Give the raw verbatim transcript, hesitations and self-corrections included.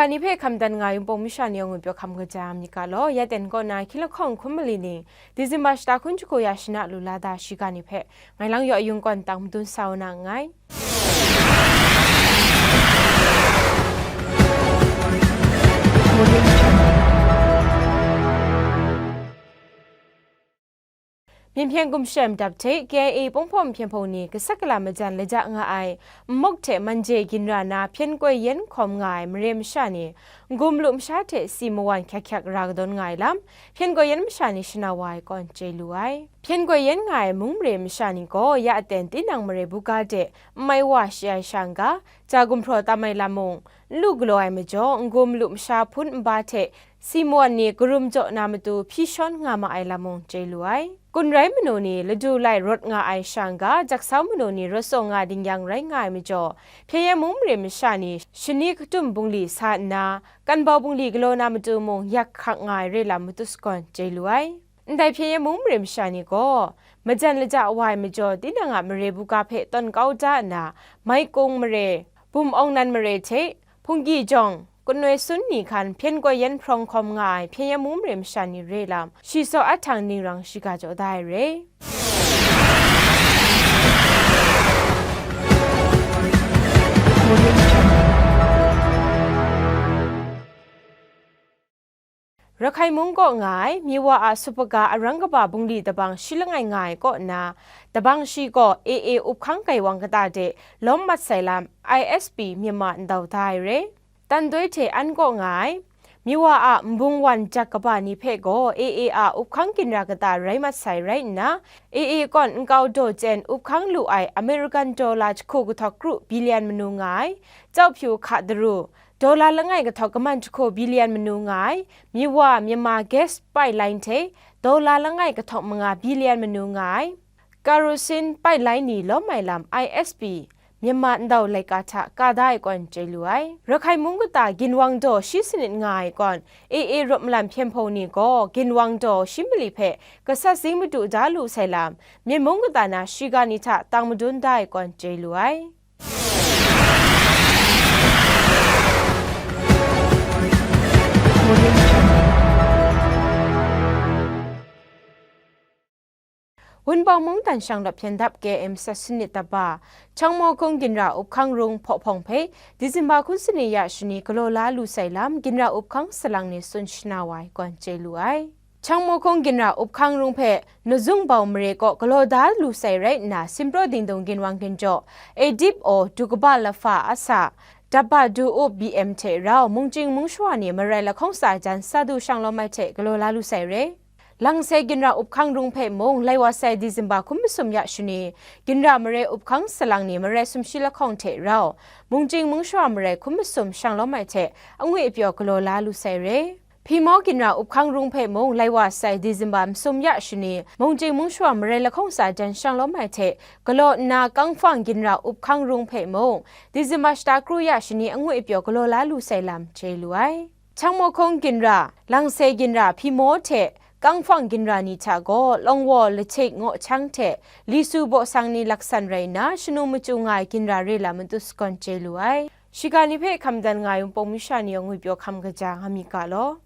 Ga ni hpe hkam dan nga ai Wunpawng masha ni yawng ngwi pyaw hkam kaja ai myit ga law, ya ten kaw na hkying lahkawng hkum mali ning, December shata hkun jahku ya shana lu la da shiga ni hpe, ngai lang yaw yung kawn tang madun sa wa na nngai. Myen hpyen gumshem dap hte K I A pawng hpawm hpyen hpung ni gasat gala majan laja nga ai nmawk hte manje ginra na hpyen koi yen hkawm nga ai mare masha ni, n-gun malu masha hte si mawan hkyak hkyak ra kadawn nga ai lam, hpyen koi yen masha ni shana wa ai kawn chye lu ai. Hpyen koi yen nga ai mung mare masha ni gaw ya aten tinang mare buga de n mai wa shi ai sha n-ga, ja gumhpraw tam ai lam mung, n lu galaw ai majaw, n-gun malu masha hpun nba hte si mawan ni karum jaw na matu hpyi shawn nga ma ai lam mung chye lu ai. Kun rai manu ni ladu lai rawt nga ai sha n-ga, jaksau manu ni rawt saw nga ding yang rai nga ai majaw, hpyen yen mung mare masha ni shani katum bungli sa nna, kanbau bungli galaw na matu mung yak hkak nga ai re lam matu sagawn chye lu ai. Ndai hpyen yen mung mare masha ni gaw, majan laja wa ai majaw, tinang a mare buga hpe tawn kau da nna, mai kung mare, bum awng nan mare hte, hpunggi jawng, kunoi sun ni hkan hpyen koi yen hprawng hkawm nga ai hpyen yen mung mare masha ni re lam, shi saw ahtyang ning rang shiga jaw da ai re. Rakhai mung kaw nga ai, Miwa a supaga arang kaba bungli dabang shi langai nga ai kaw na, dabang shi gaw A A up hkang gaiwang kata de lawm mat sai lam I S P Myanmar ndau da ai re. Tandoi hte an kaw nga ai, Miwa a nbung wan jak kaba ni hpe gaw A A a up hkang ginra kata rai mat sai rai nna, A A kawn nkau daw chyen up hkang lu ai American dollar jahku kahtawk kru billion manu nga ai, Chyau Pyu Hka Daru, dollar langai kahtawk kaman jahku billion manu nga ai, Miwa Myanmar gas pipeline hte dollar langai kahtawk manga billion manu nga ai, kerosene pipeline ni lawm ai lam I S P Myanmar ndau laika hta ka da ai kawn chye lu ai. Rakhai mung kata ginwang daw shi sanit nga ai kawn, A A rawt malam hpyen hpung ni gaw ginwang daw shi mali hpe gasat zing madu da lu sai lam, myen mung kata na shiga ni hta tang madun da ai kawn chye lu ai. Wunpawng mungdan shanglawt hpyen dap K M sat sanit dap ba, Changmawhkung ginra up hkang rung hpawhpawng hpe, December hkun sani ya shani galaw la lu sai lam, ginra up hkang salang ni tsun shana wa ai kawn chye lu ai. Changmawhkung ginra up hkang rung hpe, Nazung bau mare kaw galaw da lu sai rai nna, Simpraw Dingdung ginwang ginjaw, Edip aw, du kaba lafa asa, dap ba du up B M hte rau, mungchying mungshawa ni marai lahkawng tsa jan sa du shanglawm ai hte galaw la lu sai re. Langse ginra up hkang rung hpe mung, lai wa sai December hkun masum ya shani, ginra mare up hkang salang ni marai sumshi lahkawng hte rau, mungchying mungshawa marai hkun masum shanglawm ai hte, angwi apyaw galaw la lu sai re. Hpyi maw ginra up hkang rung hpe mung, lai wa sai December masum ya shani, mungchying mungshawa marai lahkawng tsa jan shanglawm ai hte, galaw nna Kangfang ginra up hkang rung hpe mung, December shata kru ya shani angwi apyaw galaw la lu sai lam chye lu ai. Changmawhkung ginra, Langse ginra, Hpyi maw hte Kangfang ginra ni hta gaw, Lawngwaw, Lahtik, Ngawhchang hte Lisu bawsang ni laksan rai nna, shanu machyu nga ai ginra re lam matu sagawn chye lu ai. Shiga ni hpe hkam dan nga ai Wunpawng masha ni yawng ngwipyaw hkam kaja nga myit ga law.